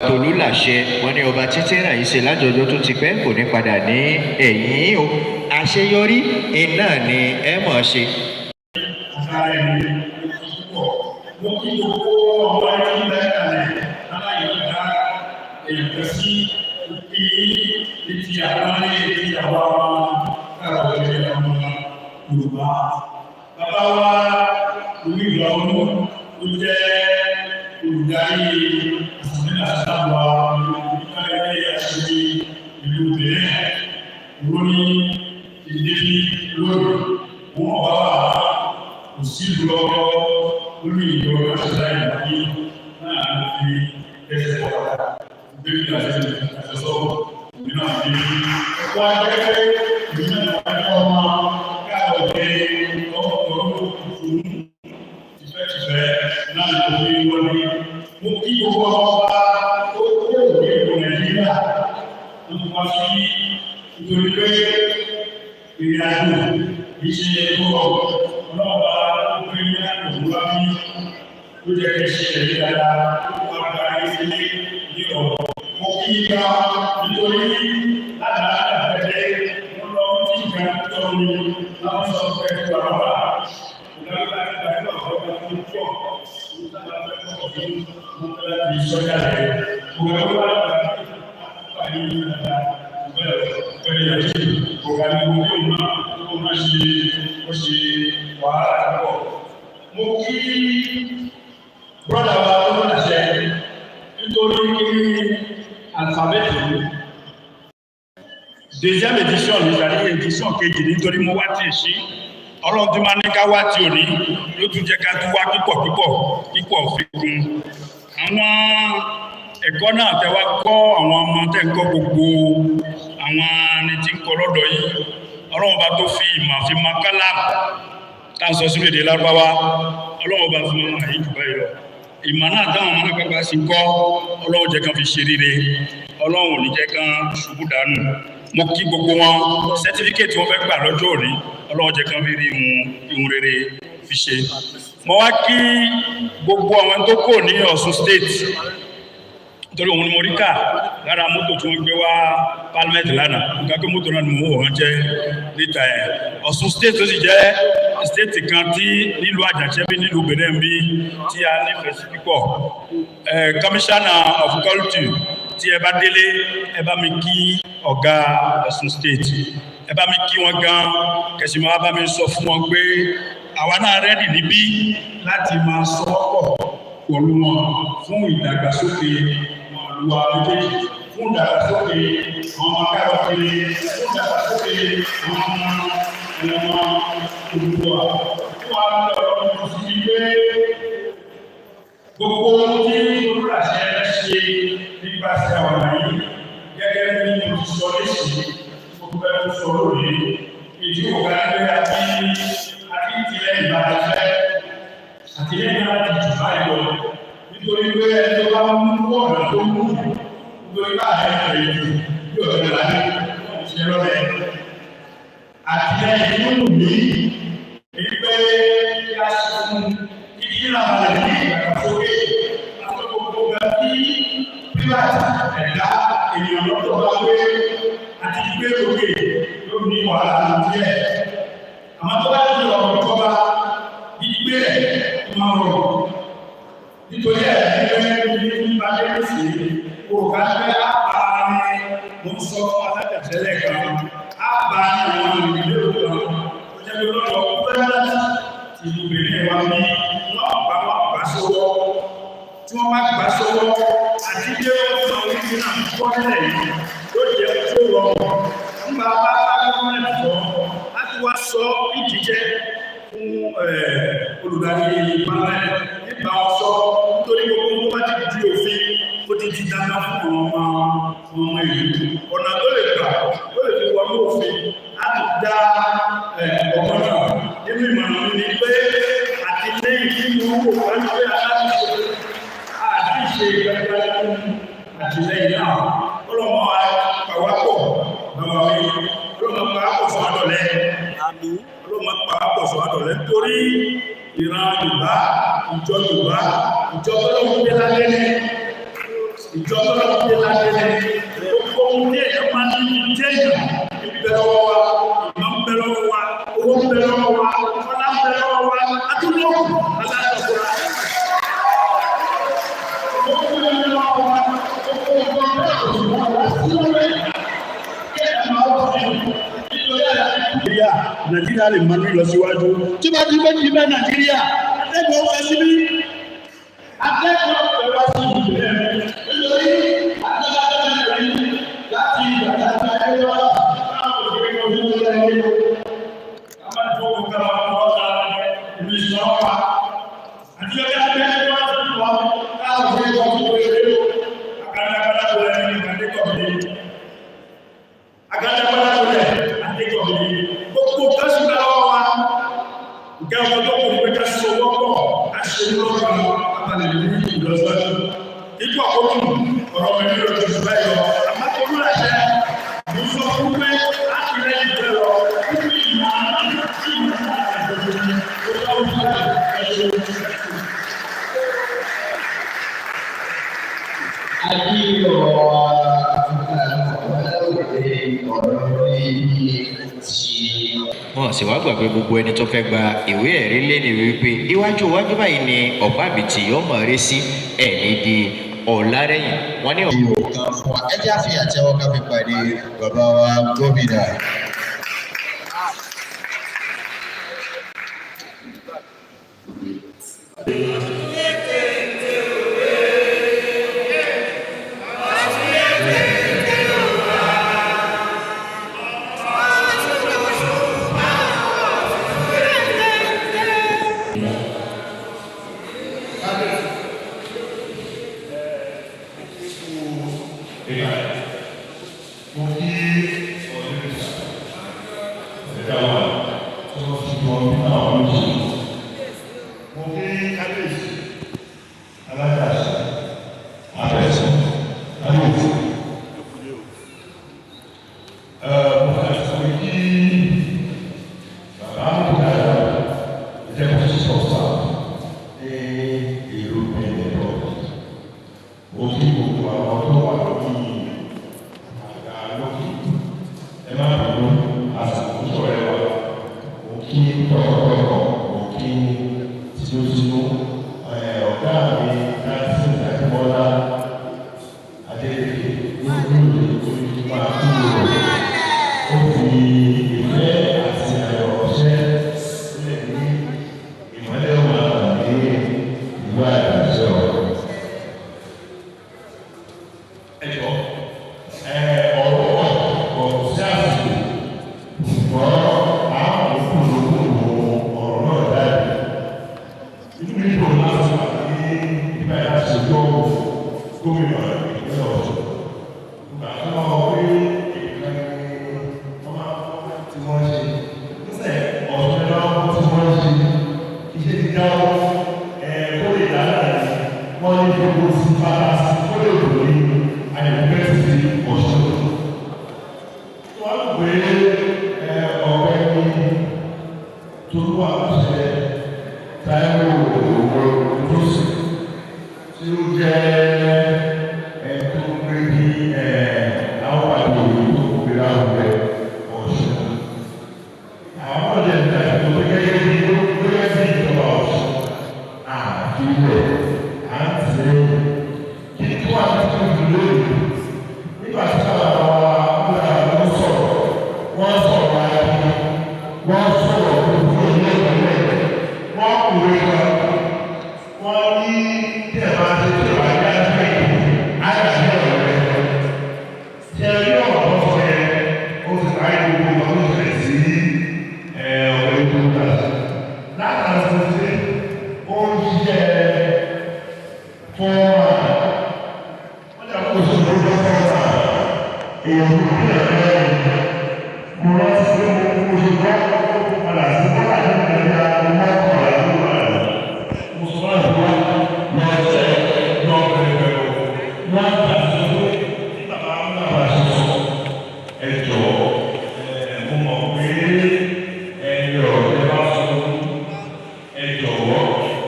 Tolúlàṣẹ wọn ní ọba títí ràn yìí ṣe lájọjọ tó ti pẹ́ kò ní padà ní ẹ̀yìn o. Àṣeyọrí iná ni ẹ mọ̀ ṣe. Àkàrà ẹni púpọ̀. Mo kí gbogbo ọmọ ẹni lẹ́kàlẹ̀ aláìlọ́dá èèyàn kan sí òkè etí àpọ́nlé etí àwa káàkiri ọmọ Yorùbá. Bàbá wa ìlú ìgbà ọdún ó jẹ́ olùdarí àsàmìlà sábà ìlú ilé àṣírí ìlú Benin. Ìròyìn ìdílé lónìí, òun ọ̀bá wà kò sí lọ́wọ́ lórí ìjọba ṣẹlá ìdí náà ló fi ẹsẹ̀ pọ̀tà gbé àti àṣẹsọ́ ìlú náà fi ẹ̀kọ́ akẹ́kẹ́ ìlú náà ẹ̀kọ́ ọmọ káàbọ̀ dé ọkọ̀ òfurufú tìfẹ́tìfẹ́ náà ló fi wọlé. Mo kí gbogbo ọba tó kó òwe ìlú Nàìjíríà tó wá sí nítorí pé ìrìn àjò kì í ṣe tó rọrùn. Ọlọ́ọ̀bá ó ní àdúgbò bí ó jẹ́ kí ṣe ẹ̀rí dáadáa ó wá gba ilé ní ọ̀rọ̀. Mo kí i ká nítorí lánàá àgbẹ̀dẹ wọ́n lọ tí ìgbà tó ní láwọn sọ pé kí wà wá. Ìgbàgbọ́ àti ìgbàgbọ́ ọ̀gá tó pọ̀ ní sábà fẹ́ kọ̀ sí mo fẹ́ láti sọ́jà rẹ̀. Mo gbàgbọ́ wà láti pàdé ní ìgbà pẹ̀lú ọ̀gá ní gbogbo ìmọ̀ tó máa ṣe ó ṣe wàhálà pọ̀. Mo kí brọ́dà wa tó ń àṣẹ nítorí kí alifábẹ́ẹ̀tì mi. Deuxième édition ní ìsàlẹ̀ édition kejì nítorí mo wá tì sí. Ọlọ́run tí máa ní ká wá tí ò ní ló tún jẹ́ ká tún wá pípọ̀ pípọ̀ pípọ̀ fi kún. Àwọn ẹ̀kọ́ náà tẹ wá kọ́ àwọn ọmọ tẹ́ ń kọ́ gbogbo àwọn ẹni tí ń kọ́ lọ́dọ̀ yìí. Ọlọ́run bá tó fi ìmọ̀ fi máa kálá tá a sọ sínú èdè Lárúbáwá, Ọlọ́run bá fi máa yí jù báyìí lọ. Ìmọ̀ náà táwọn ọmọ náà gbàgbà sí kọ́, Ọlọ́run jẹ́ kán fi ṣe rere, Ọlọ́run ò ní jẹ́ kán ṣubú dànù. Mo kí gbogbo wọn, sẹ́tífíkẹ́tì wọn fẹ́ gbà lọ́jọ́ òní, Ọlọ́run jẹ́ kán fi rí ihun rere fi ṣe. Mo wá kí gbogbo àwọn tó kò ní Ọ̀ṣun State nítorí òun ni mo rí kà lára mọ́tò tí wọ́n gbé wá parliament lánàá. Nǹkan pé mọ́tò náà ni mo wò wọ́n jẹ́ níta ẹ̀. Ọ̀ṣun State tó sì jẹ́ state kan tí nílùú Àjàṣẹ́ bí nílùú Benin bí tí a nífẹ̀ẹ́ sí púpọ̀. Commissioner of Culture, tí ẹ bá délé ẹ bá mi kí ọ̀gá Ọ̀ṣun State, ẹ bá mi kí wọn gan, kẹ̀sì máa bá mi sọ fún wọn pé àwa náà rẹ́dì níbí láti máa sọ pọ̀ pẹ̀lú wọn fún ìdàgbàsókè wa méjèèjì, fún ìdàgbàsókè àwọn ọmọ káàkiri, fún ìdàgbàsókè àwọn ọmọ Oòduà. Fún wa lọ sí pé gbogbo ohun tí Olúràṣẹ ṣe nípasẹ̀ ọ̀nà yìí gẹ́gẹ́ bí mo ti sọ léṣe, mo fẹ́ tó sọ lónìí, ìdí òkà ní pé àti ìtìlẹ̀ ìbàdàn àtìlẹ́yìn láti jù báyìí lọ. Nítorí pé ẹni tó bá mú ọ̀nà tó mú nítorí bá àyẹ̀fẹ̀ ìlú bí ọ̀dọ́ láyé ṣe lọ́lẹ̀. Àtìlẹ́yìn tó wù mí ní pé kí a ṣe fún kíkí náà lè ní ìdàgbàsókè àti gbogbo ọ̀gá tí private ẹ̀dá ènìyàn lọ́dọ̀ bá gbé àti gbé lókè ló ní wàhálà díẹ̀. Àmọ́ tó bá di ọ̀rọ̀ ìjọba gbígbé ẹ̀ máa rọrùn. Nítorí ẹ̀ ní ní ìbáṣepọ̀ sí òkà pé àbá ni mo ń sọ fún alájàtẹ́lẹ̀ kan, àbá ni àwọn ìdílé kan tó jẹ́ pé lọ́dọ̀ pẹ́ẹ́lẹ́ ti ìlú Benin wa ní wọ́n bá wọn gbà sọ́wọ́. Tí wọ́n bá gbà sọ́wọ́ àti dé ọ̀sán orí náà kọ́ nílẹ̀ yìí yóò jẹ́ tó rọrùn. Nígbà bá bá gọ́ọ̀mẹ̀ntì sọ láti wá sọ ìdíjẹ́ fún olùdarí panel nígbà ọsọ nítorí gbogbo tó bá ti di òfin ó ti di dandan fún ọmọ ọmọ ìlú. Ọ̀nà tó lè gbà tó lè fi wọnú òfin láti dá ọgbọ́n náà. Nínú ìmọ̀ràn mi ni pé àtìlẹ́yìn tí mo wò wọ́n pé aláṣẹ àti ìṣe ìgbàgbọ́ fún àtìlẹ́yìn náà. Ọlọ́mọ pàwápọ̀ bàbá mi, ọlọ́mọ pàwápọ̀ sọ àdọ̀lẹ́. Ọlọ́mọ pàwápọ̀ sọ àdọ̀lẹ́ nítorí ìran Yorùbá, ìjọ Yorùbá, ìjọ tó lóun gbé lálẹ́ ní. Ìjọba ọlọ́dún ládé ní gbogbo ohun ní èèyàn máa ní jẹ́ èèyàn ń bẹ lọ́wọ́ wa, ìmọ̀ ń bẹ lọ́wọ́ wa, owó ń bẹ lọ́wọ́ wa, ọlá ń bẹ lọ́wọ́ wa, atúndókù aláàbòrà. Owó ń bẹ lọ́wọ́ wa, gbogbo nǹkan bẹ́ẹ̀ kò sí wọn wá sí lórí. Kí ẹ̀ máa wọ̀ sí Nàìjíríà, Nàìjíríà lè máa ní ìlọsíwájú. Tí bá ti bẹ́ẹ̀ ti bẹ́ẹ̀ Nàìjíríà, akẹ́kọ̀ọ́ wá síbí. Akẹ́kọ̀ọ́ wá síbí. Nítorí akẹ́kọ̀ọ́ láti ìgbà tí a ti wá láwọn òṣèré ojú tó lẹ́yìn. A máa tó kó ká máa kọ́ ọ́ ìlú ìṣọ́ wa. Àti ọjọ́ akẹ́kọ̀ọ́ wá sí wa káwọn òṣèré ojú tó lẹ́yìn. Agádágbádá tó lẹ́yìn Agádágbádá tó lẹ́yìn adékọ̀ọ́lé. Gbogbo kásìkò lọ́wọ́ wa. Ǹjẹ́ ọmọ tó kù ní pé ká so wọ́pọ̀ ká ṣe ní lọ́wọ́ abalẹ̀ ní ìlọsíwájú. Ipò àkókò ọ̀rọ̀ mi ní ojú ìgbà yọ. Àmọ́ tó lù àṣẹ, mo sọ fún pé a ti rẹ́ ìgbẹ́ lọ. Nínú ìmọ̀ àti ìmọ̀ àti ìmọ̀ Wọn sì wá gbàgbé gbogbo ẹni tó fẹ́ gba ìwé ẹ̀rí lẹ́nu wípé iwájú iwájú báyìí ni ọ̀pá àbìtì yóò mọ̀ rí sí ẹ̀ní di ọ̀làrẹ̀yìn wọn ní. Kan fún wa, ẹ jẹ́ àfihàn àtẹ́wọ́ ká fi pàdé bàbá wa gómìnà.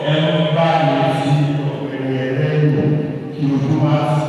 Ẹ ń bá mi sí ọ̀gbẹ̀rẹ̀ ẹlẹ́yìn kí ojú má sí.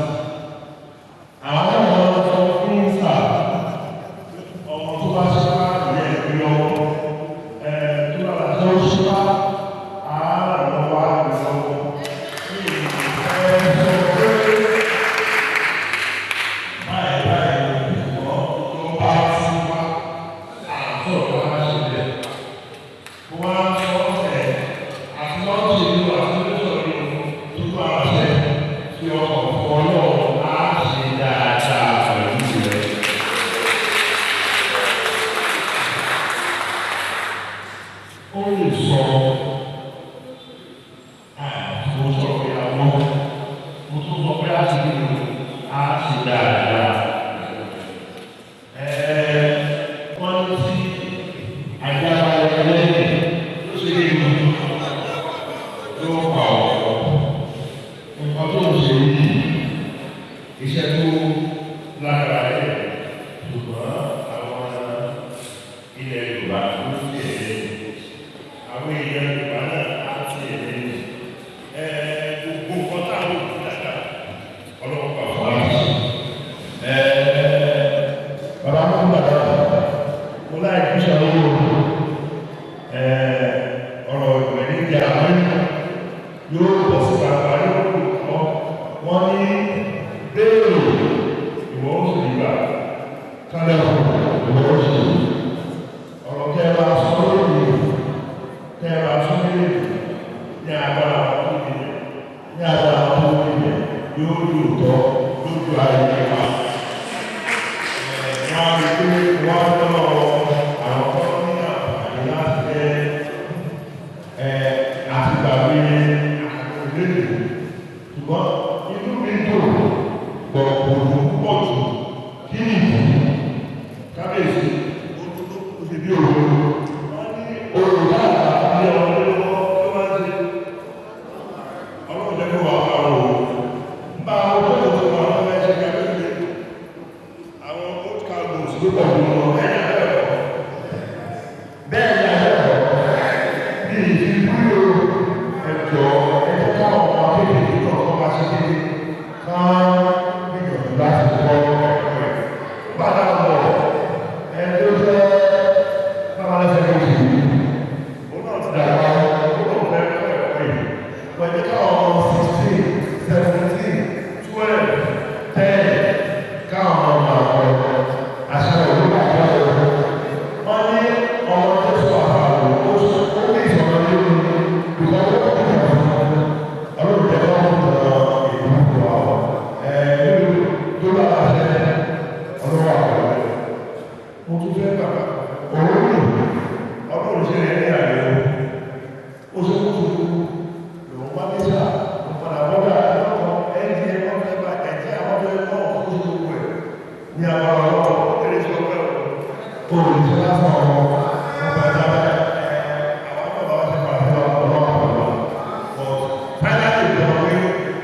Yóò lòótọ́ lójú ayé wa. Wọ́n á rí pé wọ́n á lọ àwọn tó ní àǹfààní láti jẹ́ àtìgbàgbé orílẹ̀-èdè, ṣùgbọ́n inú mi dùn gbọ̀ngbọ̀n púpọ̀ jù. Kí ni ìdí? Kábíyèsí, ó ti bí òwe, wọ́n ní olùdáàbà ní ọmọdé lọ́wọ́ tó máa ń ṣe. Ọlọ́run jẹ́ kó wà á rò ó nígbà àwọn tó tó wà lọ́wọ́ ẹ̀ ṣe kábíyèsí, àwọn old cargos ló pọ̀ jù lọ. Bẹ́ẹ̀ ni àbẹ̀wò, bẹ́ẹ̀ ni àbẹ̀wò bí ìdíwúlò ẹ̀jọ̀ ẹ̀jọ̀ káwọn ọmọ kékeré kọ̀ọ̀kan máa ṣe kéde kán gbìyànjú láti kọ́ ẹ̀kọ́ ẹ̀. Bàtà wọ̀ ẹni tó jẹ́ bàbá kejì, òun náà ti dàgbà, ó lóun fẹ́ kọ́ ẹ̀kọ́ yìí. Pẹ̀lú káwọn ọmọ 16, 17, 12, 10, káwọn ọmọ àkọ́ àṣà ìlú àjọ wọ́n ní ọmọ tó sọ àbàwò ó sọ ó ní ìsọ̀rọ̀ lórí ìkọ́ tó kọ́ ìjọba. Ọlọ́run jẹ́ kọ́ ọ̀rọ̀ ìlú wa ẹ̀ nínú tó bá wà sẹ́ ọlọ́wọ́ àpẹẹrẹ. Mo tún fẹ́ bàbá òun ní ọlọ́run ṣe rẹ̀ ní àyẹ̀wò ó ṣe kó tuntun lòun bá ní sáà mo padà bọ́dà lọ́kọ̀ ẹ̀jẹ̀ wọ́n fẹ́ bá ẹ̀jẹ̀ àwọn fẹ́ kọ́ ọ̀kọ́ tó gbogbo ẹ̀ ní àwọn ọlọ́wọ́ ó kéré sí ọpẹ́ o olùsọ lásán ọmọ ọgbà ìjọba àwọn bàbá wa ṣe pàṣẹ ọlọ́wọ́ àpapọ̀. But finally, ìjọba pé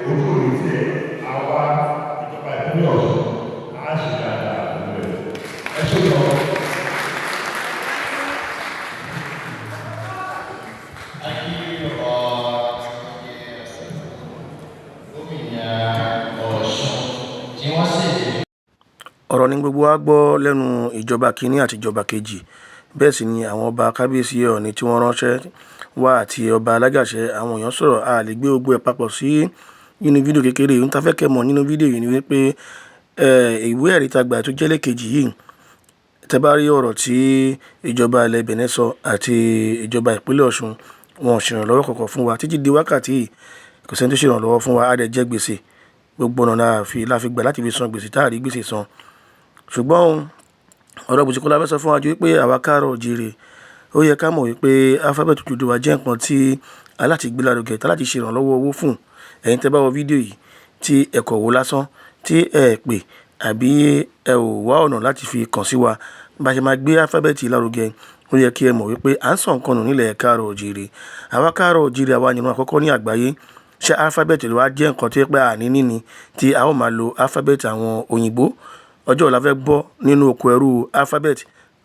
ojú òní tiẹ̀, àwa ìjọba ìpínlẹ̀ Ọ̀ṣun á ṣe dáadáa pẹ̀lú ẹ̀. Ẹ ṣe lọ. Gómìnà Ọ̀ṣun tí wọ́n sì Ọ̀rọ̀ ní gbogbo wa gbọ́ lẹ́nu ìjọba kínní àti ìjọba kejì. Bẹ́ẹ̀ sì ni àwọn ọba, kábíyèsí, Ọ̀ọ̀ni tí wọ́n ránṣẹ́ wá àti ọba Alágàṣẹ́. Àwọn èèyàn sọ̀rọ̀, a lè gbé gbogbo ẹ̀ papọ̀ sí nínú fídíò kékeré. Ohun tá fẹ́ kẹ́ mọ̀ nínú fídíò yìí ni wípé ìwé ẹ̀rí tá gbà tó jẹ́ lẹ́ẹ̀kejì yìí, tẹ́ bá rí ọ̀rọ̀ tí ìjọba ilẹ̀ Benin sọ àti ìjọba ìpínlẹ̀ Ọ̀ṣun, wọn ò ṣèrànlọ́wọ́ kankan fún wa títí di wákàtí yìí. Kò sẹ́ni tó ṣèrànlọ́wọ́ fún wa. A dẹ̀ jẹ gbèsè. Gbogbo ọ̀nà la fi gbà láti fi san gbèsè tá a rí gbèsè san. Ṣùgbọ́n ọ̀rọ̀ gbèsè kọ́ la fẹ́ sọ fún wa ju wípé àwa káàárọ̀ oòjíire, ó yẹ ká mọ̀ wípé alphabet Odùduwà jẹ́ nǹkan tí aláti gbé lárugẹ, tá láti ṣe ìrànlọ́wọ́ owó fún. Ẹ̀yin tẹ́ bá wo fídíò yìí tí ẹ kọ̀ wò lásán, tí ẹ pè àbí ẹ ò wá ọ̀nà láti fi kàn sí wa bá ṣe máa gbé alphabet lárugẹ, ó yẹ kí ẹ mọ̀ wípé à ń sọ nǹkan nù nílẹ̀ káàárọ̀ oòjíire. Àwa káàárọ̀ oòjíire, àwa nìran àkọ́kọ́ ní àgbáyé. Ṣé alphabet ló wá jẹ́ nǹkan tí ó pé àní níní tí a ó máa lo alphabet àwọn òyìnbó? Ọjọ́ wo la fẹ́ bọ́ nínú oko ẹrú alphabet?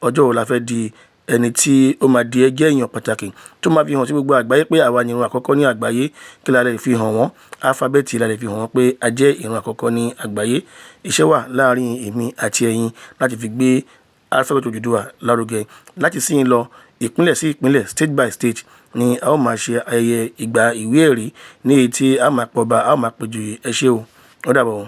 Ọjọ́ wo la fẹ́ di ẹni tí ó máa di ẹjẹ́ èèyàn pàtàkì tó máa fi hàn sí gbogbo àgbáyé pé àwa ni ìran àkọ́kọ́ ní àgbáyé? Kí la lè fi hàn wọ́n? Alphabet la lè fi hàn wọ́n pé a jẹ́ ìran àkọ́kọ́ ní àgbáyé. Iṣẹ́ wà láàárín èmi àti ẹ̀yin láti fi gbé alphabet Odùduwà lárugẹ. Láti síyìn lọ, ìpínlẹ̀ sí ìpínlẹ̀, state by state, ni a ó máa ṣe ayẹyẹ ìgbà ìwé ẹ̀rí ní èyí tí a máa pọba, a ó máa péjọ. Ẹ ṣé o, ó dàbọ̀ o.